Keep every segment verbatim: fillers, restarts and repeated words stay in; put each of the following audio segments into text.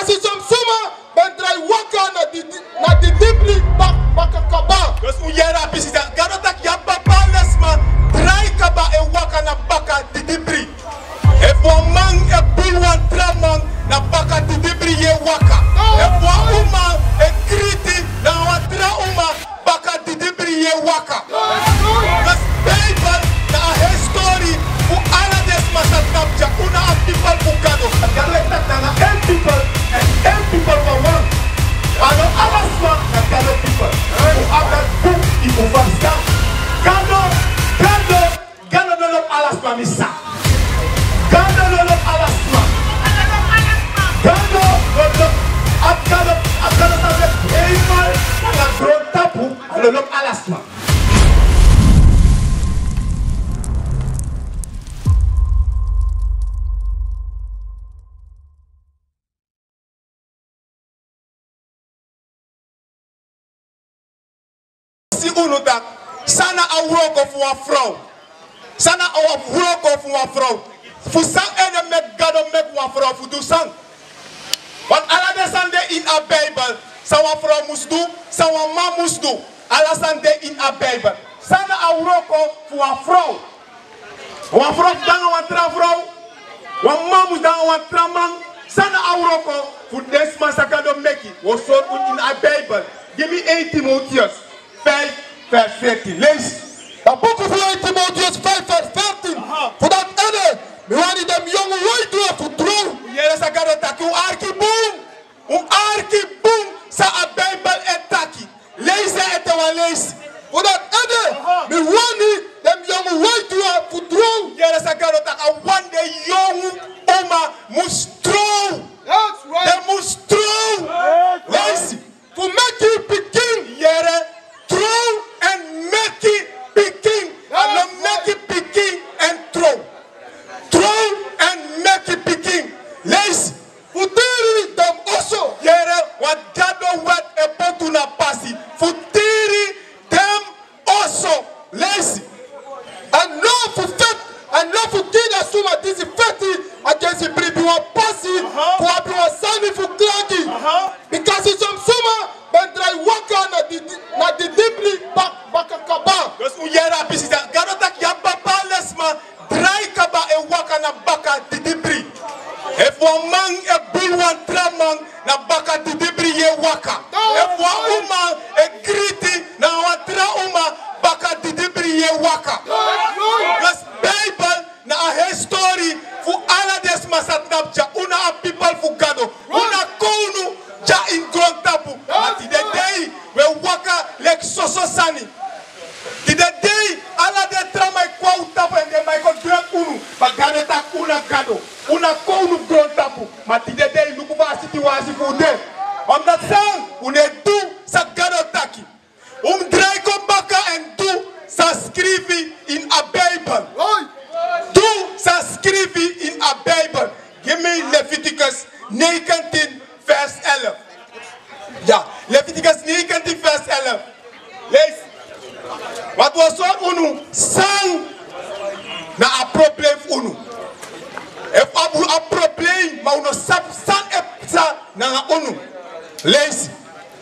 Son suma ben drai waka na di, di, na didibri bak, baka kaba. Dus un yere a pisi san Gado taki, ya papa ala sma drai kaba e waka na baka didibri. Efu wan man e bun wan tra man, na baka didibri yu e waka. Efu wan uma e griti na wan tra uma, baka didibri yu e waka. Dus Bijbel na a heri stori fu ala den sma san knapu dya. Un na a pipel fu Gado. Gado e taki nanga en pipel, èn en pipel wawan. A no ala sma na Gado pipel. Un abi dati bun, yu mus ferstan. Gado, Gado, Gado no lobi ala sma, mi sa. Gado no lobi ala sma. Gado no lobi, a Gado, a Gado san de hemel nanga grontapu, a no lobi ala sma. Si unu taki, san na a wroko fu wan frow? San na a wroko fu wan frow? Fu san ede meki Gado meki wan frow fu du san? Want ala den sani de ini a Bijbel, san wan frow mus du, san wan man mus du, ala sani de ini a Bijbel. San na a wroko fu wan frow? Wan frow mus de nanga wan tra frow, wan man mus de nanga wan tra man. San na a wroko fu den sma san Gado meki? Wi o sori unu ini a Bijbel. Gi mi één Timotheus vijf vers veertien. Leisi. A buku fu één Timotheus vijf vers veertien. Aha. Fu dati ede, mi wani den yongu waitu fu trow. Yere san Gado taki, un arki bun. Un arki bun san a Bijbel e taki. Leisi ete wan leisi. Fu dati ede, aha, mi wani den yongu waitu fu trow. Yere san Gado taki, a wani den yongu uma mus trow. That's right. Den mus trow. That's right. Leisi. Fu meki pikin. Yere, trow èn meki pikin. A no meki pikin èn trow. Trow èn meki pikin. Leisi. Fu tiri den oso. Yere, want Gado wet e poti unu na pasi fu tiri den oso. Leisi. A no fu feti, a no fu gi den suma disi feti, a kisi bribi wan pasi, aha, fu abi wan sani fu klagi. Aha. Bikasi son suma ben drai waka na di, di, na didibri bak, baka kaba. Dus un yere a pisi san Gado taki, ya papa ala sma drai kaba e waka na baka didibri. Efu wan man e bun wan tra man, na baka didibri yu e waka. Efu wan uma e griti na wan tra uma, baka didibri yu e waka. Dus Bijbel na a heri stori fu ala den sma san tnapu dya. Un na a pipel fu Gado. Un na kownu dya ini grontapu. Ma tide dei wi e waka leki soso sani. Tide dei ala den tra man e kon a un tapu èn den man e kon dweki unu. Ma Gado taki un na Gado. Un na kownu fu grontapu. Ma tide dei luku fa a sitiwasi fu un de. Omdat san un no e du san Gado taki. Un mus drai kon baka èn du san skrifi ini a Bijbel. Hoi. Du san skrifi ini a Bijbel. Gi mi Leviticus negentien vers elf. Ya, Leviticus negentien vers elf. Leisi. Want wi o sori unu san na a problem fu unu. Efu un abi a problem, ma un no sabi san e psa nanga unu. Leisi.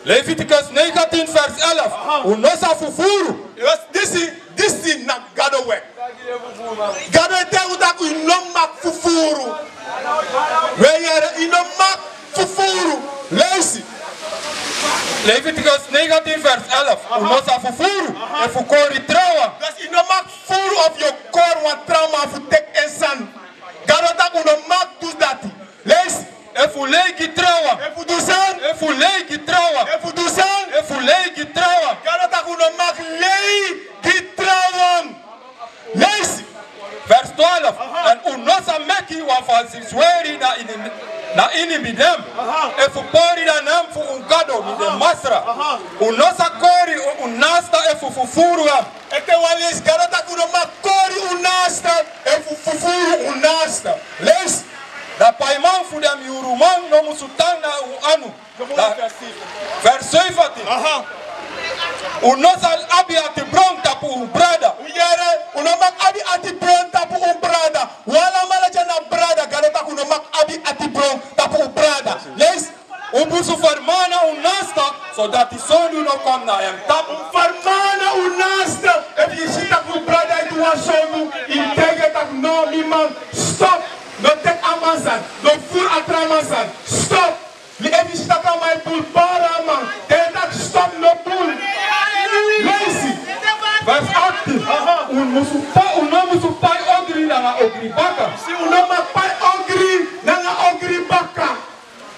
Leviticus negentien vers elf. Aha. Un no sa fufuru. Yes, disi, disi na Gado wet. Gado e taigi un taki un no mag fufuru. We yere, un no mag fufuru. Leisi. Leviticus negentien vers elf. Un no sa fufuru. Aha. Efu kori trawan. Dus un no mag fufuru efu yu o kori wan trawan fu teki en sani. Gado taki un no mag du dati. Leisi. Efu lei gi trawan. Efu du san? Efu lei gi trawan. Efu du san? Efu lei gi trawan. Gado taki un no mag lei gi trawan. Leisi. Vers twaalf. Aha. Èn un no sa meki wan falsi sweri na ini, na ini mi nen. Aha. Efu pori a nen fu un gado, mi de Masra. Aha. Un no sa kori un, un nasta efu fufuru en. Ete wan leisi, Gado taki un no mag kori un nasta efu fufuru un nasta. Leisi. Da paiman fu den yuruman no musu tan na un anu. Da, vers zeventien. Aha. Un no sa abi ati bron tapu un brada. Un yere, un no mag abi ati bron tapu un brada. Un alamala dya na brada, Gado taki un no mag abi ati bron tapu un brada. Leisi. Un musu fermana un naaste, sodati sondu no kon na en tapu. Fermana un naaste. Efu yu si tak' yu brada e du wan sondu, yu taigi en tak' no, mi man, stop. No teki a man sani, no furu a tra man sani. Stop. Efu yu si tak' a man e puru para a man, taigi en tak' stop, no puru. Leisi. Vers achttien. Aha. Un musu pai, un no musu pai ogri nanga ogri baka. Si un no mag pai ogri nanga ogri baka.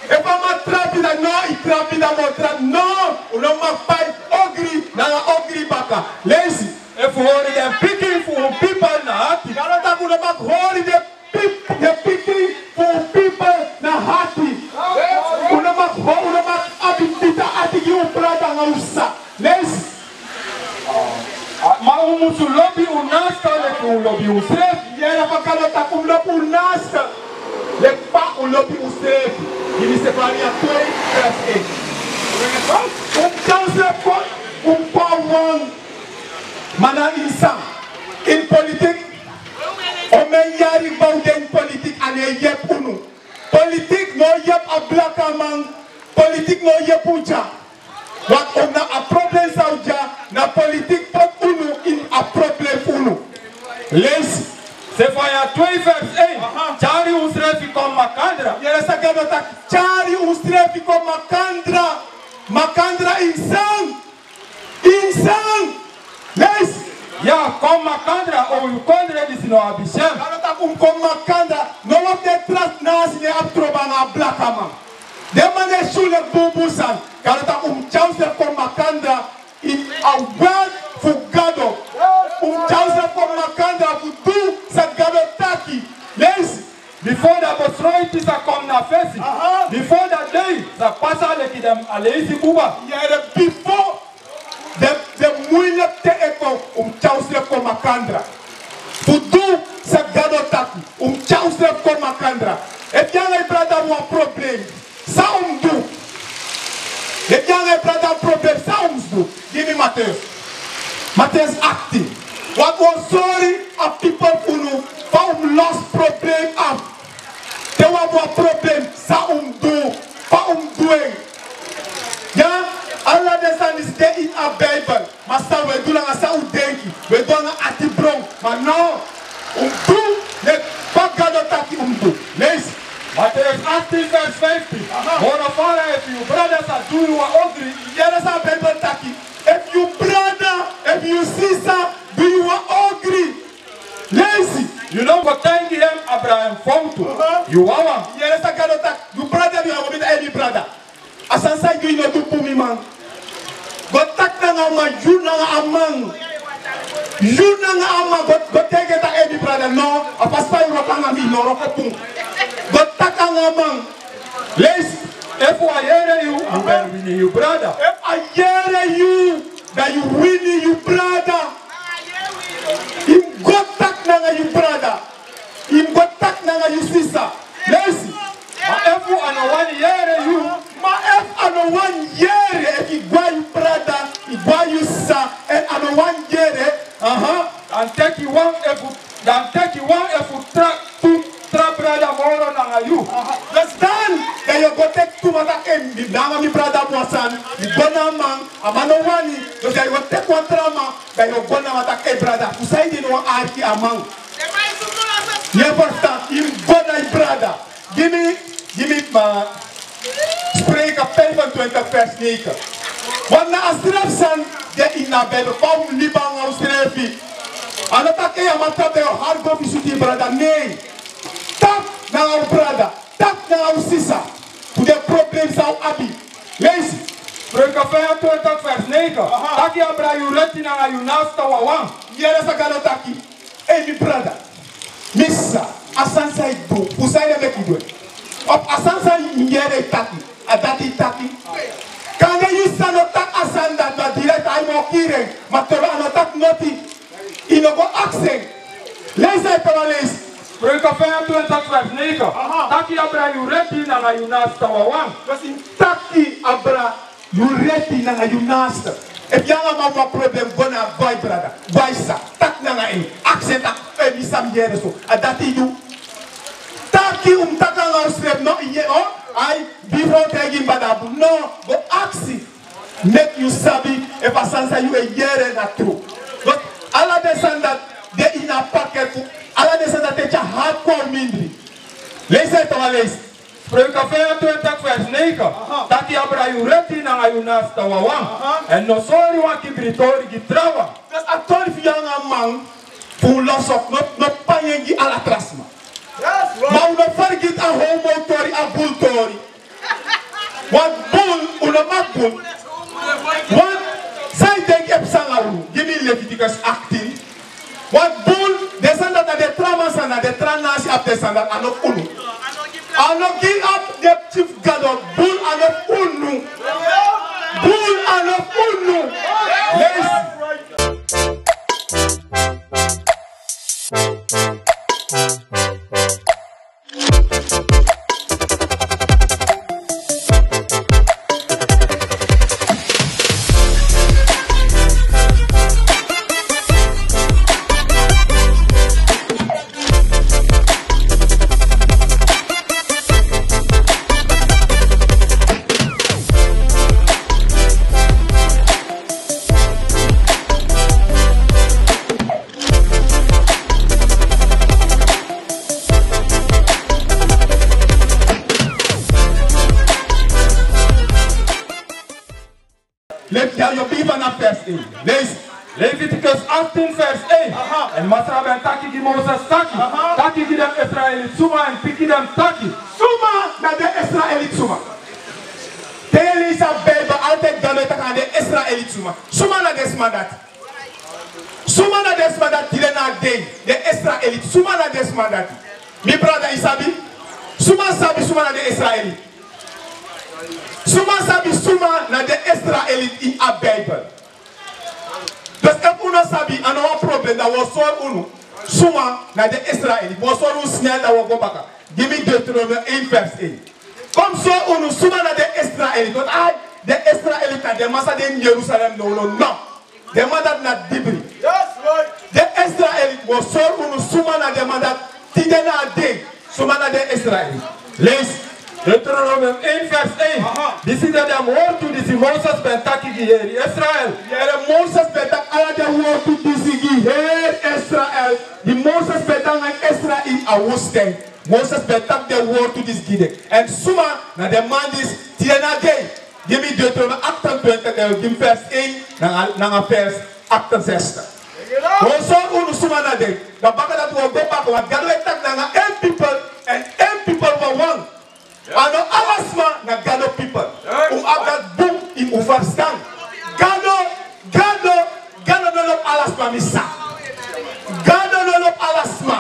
Efu a man trapi, dan no, yu trapi, dan mi o trapi. No, un no mag pai ogri nanga ogri baka. Leisi. Efu hori den pikin fu un pipel na ati. Gado taki un no mag hori den pip-, den pikin fu un pipel na ati. Un no mag ho-, un no mag abi bita ati gi un brada nanga un sisa. Leisi. Ma un musu lobi un naaste leki un lobi unsrefi. Yere fa Gado taki un lobi un naaste leki fa un lobi unsrefi. Gi mi Sefania twee, vers één. Un tyari unsrefi kon, un kon a wan. Ma na ini san? Ini politiki. Omeni yari baka un de ini politiki, a no e yepi unu. Politiki no yepi a blakaman. Politiki no yepi un dya. Want un na a problem san un dya, na politiki poti unu ini a problem fu unu. Leisi. Sefania twee vers één. Aha. Tyari unsrefi kon makandra. Yere san Gado taki, tyari unsrefi kon makandra. Makandra ini san? Ini san? Leisi. Ya, kon makandra, o yu kondre disi no abi syen. Gado taki un kon makandra, no wan fu den tra nasi no e abi trobi nanga a blakaman. Den man no e si un leki bunbun sani. Gado taki un tyari unsrefi kon makandra ini a wet fu Gado. Un tyari unsrefi kon makandra fu du san Gado taki. Leisi. Bifo a besroiti sa kon na fesi. Aha. Bifo a dei sa pasa leki den aleisi buba. Yere, bifo den, den muileki ten e kon, un tyari unsrefi kon makandra. Fu du san Gado taki, un tyari unsrefi kon makandra. Efu yu nanga yu brada abi wan problem, san un mus du? Efu yu nanga yu brada abi problem, san un mus du? Gi mi Mateus. Mateus achttien. Wan, un o sori a pipel fu unu fa un mus losi problem afu. Te un abi wan problem, san un mus du? Fa un mus du en? Ya, ala den sani disi de ini a Bijbel. Ma san un e du nanga san un denki, un e du nanga ati bron. Ma no, un mus du leki fa Gado taki un mus du. Leisi. Mateus achttien vers vijftien. Aha. Moro fara efu yu brada sa du yu wan ogri. Yere san a Bijbel taki. Efu yu brada, efu yu sisa du yu wan ogri. Leisi. Yu no go taigi en abra en fowtu. Aha. Yu wawan. Yere san Gado taki. Yu brada, yu wawan, mi taki, ei, mi brada. A sani san yu du, yu no du bun, mi man. Go taki nanga a man, yu nanga a man. Yu nanga a man, go, go taigi en taki, ei, mi brada, no, a fasi fa yu wroko nanga mi, no wroko bun. Go taki nanga a man. Leisi. Efu a yere yu, yu ben wini yu brada. Efu a yere yu, dan yu wini yu brada. Yu mus go taki nanga yu brada. Yu mus go taki nanga yu sisa. Leisi. Ma efu a no wani yere yu. Ma efu a no wani yere, efu yu gwe na yu brada, yu gwe na yu sisa, èn a no wani yere, aha. Dan teki wan efu, dan teki wan efu tra, tu, tra brada moro nanga yu. Aha. Dus dan, dan yu o go teki tu, ma taki, ei, mi nanga mi brada abi wan sani, yu go na a man, a man no wani, dus dan yu o teki wan tra man, dan yu o go na a man taki, ei, brada, fu saide yu no wani arki a man? Yu e ferstan, yu mus go na yu brada. Gi mi, gi mi, ma, Spreuken vijfentwintig vers negen. Want na a srefi sani de ini a Bijbel, fa un mus libi nanga unsrefi. A no taki a man trapu, dan yu o hari go fu sutu yu brada. Nee. Taki nanga un brada, taki nanga un sisa. Fu den problem san un abi. Leisi. Spreuken vijfentwintig vers negen. Aha. Taki abra yu reti nanga yu naaste wawan. Yere san Gado taki. Ei, mi brada, mi sisa, a sani san yu du, fu saide meki yu du en? Of a sani san mi yere yu taki, a dati yu taki? Kande yu sisa no taki a sani dati, ma direct a yu man o kiri en, ma te a no taki noti, yu no go aksi en. Leisi, a yu kan leisi. Spreuken vijfentwintig vers negen. Aha. Taki abra yu reti nanga yu naaste wawan. Dus yu mus taki abra yu reti nanga yu naaste. Efu yu nanga a man abi wan problem, go na, go na yu brada, go na yu sisa, taki nanga en, aksi en taki, ei, mi sisa, mi yere so, a dati yu du? Taki, un mus taki nanga unsrefi, no, yu yere, o? Ai, bifo taigi mi badabu. No, go aksi. Meki yu sabi efu a sani san yu e yere na tru. Dus ala den sani dati de ini a paket fu ala den sani dati e tyari hati kon a mindri. Leisi en, wan leisi. Spreuken vijfentwintig vers negen. Aha. Taki abra yu reti nanga yu naaste wawan. Aha. Èn no sori wan kibri tori gi trawan. Dus a tori fu yu nanga a man fu un los op, no, no panya en gi ala tra sma. Yes, Lord. Ma un no fergiti a homo tori, a bul tori. Want bul, un no mag bul. Want san yu denki e psa nanga unu? Gi mi Leviticus achttien. Want bul, den sani dati na den tra man sani, na den tra nâsi abi den sani dati, a no fu unu. A no gi, abi den pikin fu Gado, bul a no fu unu. Bul a no fu unu. Leisi. Levi, ya, yu o bigin na vers één. Leisi. Leviticus achttien vers één. Aha. Èn Masra ben taki gi Moses taki. Aha. Taki gi den Israeliti suma èn piki den taki. Suma na den Israeliti suma? Te yu e leisi a Bijbel, altijd Gado e taki na den Israeliti suma. Suma na den sma dati? Suma na den sma dati tide na a dei, den Israeliti? Suma na den sma dati? Mi brada, yu sabi? Suma sabi suma na den Israeliti? Suma sabi suma na den Israeliti ini a Bijbel? Dus efu un no sabi, a no wan problem, dan wi o sori unu suma na den Israeliti. Wi o sori unu snel, dan wi o go baka. Gi mi Deuteronomium één vers één. Kon mi sori unu suma na den Israeliti. Want ai, den Israeliti na den man san de ini Jerusalem nownow. Den man dati na dibri. Yes, Lord. Den Israeliti, wi o sori unu suma na den man dati tide na a dei. Suma na den Israeliti? Leisi. Deuteronomium één vers één. Aha. Disi de den wortu disi Moses ben taki gi heri Israel. Yere, Moses ben taki ala den wortu disi gi heri Israel. Di Moses ben de nanga Israel ini a woestijn. Moses ben taki den wortu disi gi den. Èn suma na den man disi tide na a dei? Gi mi Deuteronomium achtentwintig, eh, gi mi vers één nanga, nanga vers achtenzestig. Wi o sori unu suma na den. Dan baka dati wi o go baka, want Gado e taki nanga en pipel, èn en pipel wawan. A no ala sma na Gado pipel. Un abi dati bun ini un ferstan. Gado, Gado, Gado no lobi ala sma, mi sa. Gado no lobi ala sma.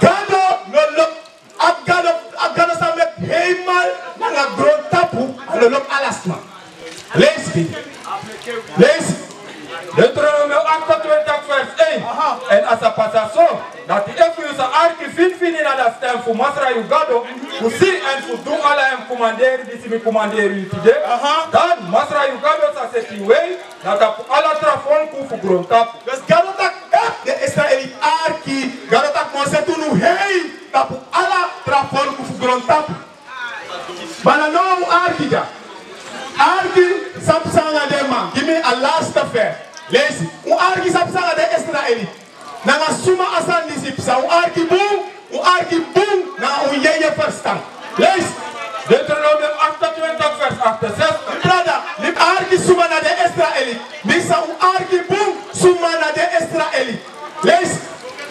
Gado no lobi A Gado, a Gado san meki hemel nanga grontapu, a no lobi ala sma. Leisi. Leisi. Deuteronomium achtentwintig vers één. Aha. Èn a sa pasa so, dati efu yu sa arki finfini na a sten fu Masra yu Gado, fu si èn fu du ala en komanderi disi mi komanderi yu tide, aha, dan Masra yu Gado sa seti yu wei na tapu ala tra folku fu grontapu. Dus Gado taki, eh, den Israeliti arki, Gado taki mi o seti unu hei tapu ala tra folku fu grontapu. Ma na now un arki dya. Arki san psa nanga den man. Gi mi a laste vers. Leisi. Un arki san psa nanga den Israeliti. Nanga suma a sani disi psa. Un arki bun, un arki bun nanga un yeye ferstan. Leisi. Deuteronomium achtentwintig vers achtenzestig. Mi brada, mi arki suma na den Israeliti. Mi sa un arki bun suma na den Israeliti. Leisi.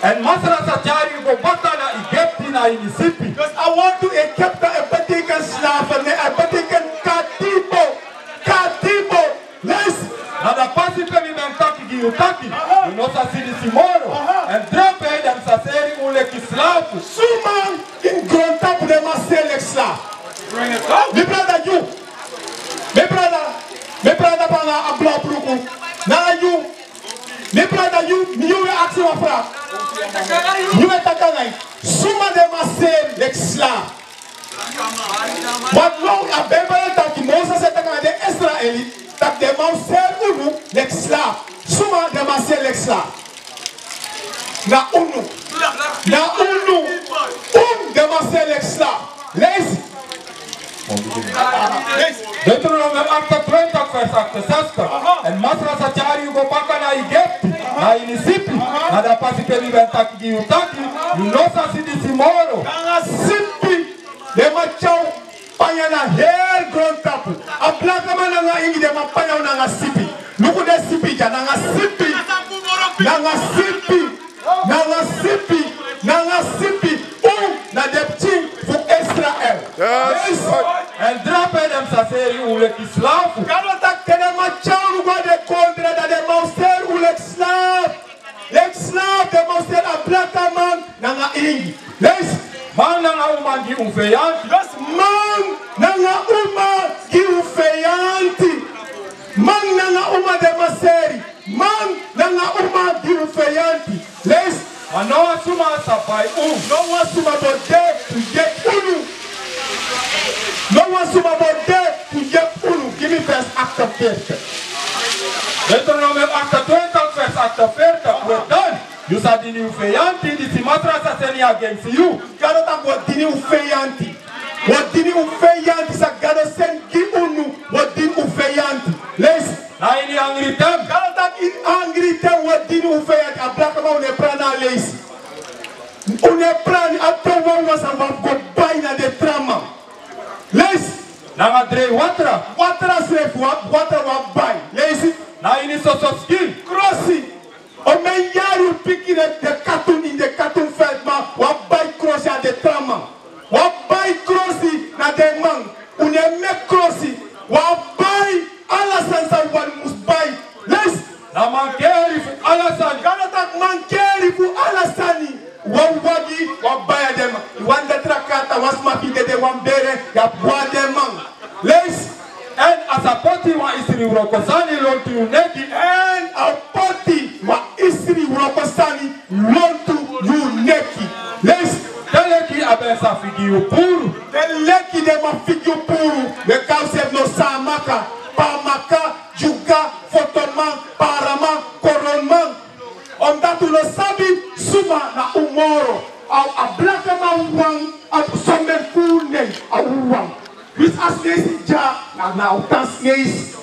Èn Masra sa tyari yu go baka na Egipte na ini sipi. Dus a wortu Egipte e betekent slavernij, e betekent katibo. Katibo. Leisi. Na a pasi pe mi ben taki gi yu taki, aha, yu no sa si disi moro. Aha. Èn drape den sa seri un leki slafu. Suma ini grontapu den man seri leki slafu? Mi brada yu. Mi brada. Mi brada nanga a blauw broek. Na yu. Mi brada yu, yu e aksi wan vraag. Yu e taki nanga yu. Suma den man seri leki slafu? Want now a Bijbel e taki, Moses e taki nanga den Israeliti, taki den man seri unu leki slafu. Suma den man seri leki slafu? Na unu. Na unu. Un den man seri leki slafu. Leisi. Deuteronomium achtentwintig vers achtenzestig. Aha. En Masra sa tyari yu go baka na Egipte, aha, na ini sipi. Aha. Na dati pasi pe mi ben taki gi yu taki, aha, yu no sa si disi moro. Nanga sipi den man tyari panya na heri grontapu. A blakaman nanga ingi den man panya nanga sipi. Luku den sipi dya, nanga sipi. Nanga sipi. Nanga sipi, nanga sipi, un na den pikin fu Israel. Yes. Leisi. En drape den sa seri un leki slafu. Gado taki te den man tyari un go a den kontra, dan den man seri un leki slafu. Leki slafu den man seri a blakaman nanga ingi. Leisi. Man nanga uma gi un feyanti. Yes, man nanga uma gi un feyanti. Man nanga uma den man seri. Man nanga uma gi un feyanti. Leisi. Ma no wan suma sa bai unu. No wan suma bo de fu yepi unu. No wan suma bo de fu yepi unu. Gi mi vers achtenveertig. Deuteronomium achtentwintig vers achtenveertig. Aha. We dan yu sa dini un feyanti, disi Masra sa seni against yu. Gado taki we dini un feyanti. We dini un feyanti, san Gado seni gi unu, we dini un feyanti. Leisi. Na ini angri ten. Gado taki ini angri ten we dini un feyanti. A blakaman, un no e prani na leisi. Un no e prani, a ten wawan san wi abi go bai na den tra man. Leisi. Nanga drei watra. Watra srefi, wi abi watra wi abi bai. Leisi. Na ini soso skin. Krosi. Omeni yari un piki den, den katun ini den katun feltman, wi abi bai krosi na den tra man. Wi abi bai krosi na den man. Un no e meki krosi. Wi abi bai ala sani san wi wani mus bai. Leisi. Na mankeri fu ala sani. Gado taki mankeri fu ala sani. Wan wagi, wi abi bai na den man. Wan datra kata, wan sma fu yu dede, wan bere, yu abi go na den man. Leisi. En a sa poti wan isri wroko sani lontu yu neki. En a o poti wan isri wroko sani lontu yu neki. Leisi. Te leki a ben sa figi yu puru. Te leki den man figi yu puru. We kan sef no Saamaka, Paamaka, Dyuka, Fotoman, Paraman, Koronman. Omdat un no sabi suma na un moro. A, a blakaman wawan, a somen fu un nen, a wawan. Winsi a Sineisi dya, na, na a o tan Sineisi.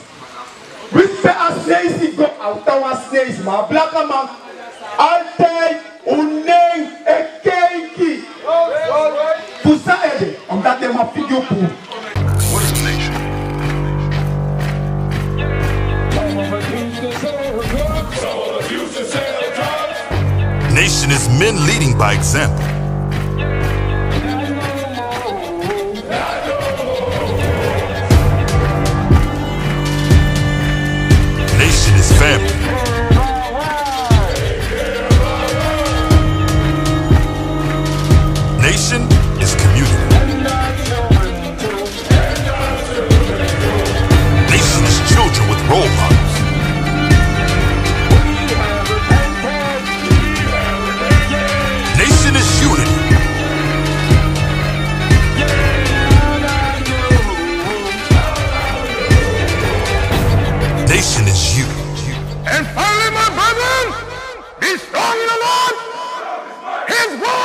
Winsi pe a Sineisi go, a o tan wan Sineisi. Ma a blakaman, altijd un nen e keiki. Fu san ede? Omdat den man figi yu puru. What is a nation? Nation is men leading by example. Nation is family. Nation is community. Nation is children with role models. Nation is unity. Nation is you. And finally, my brethren, be strong in the Lord. His word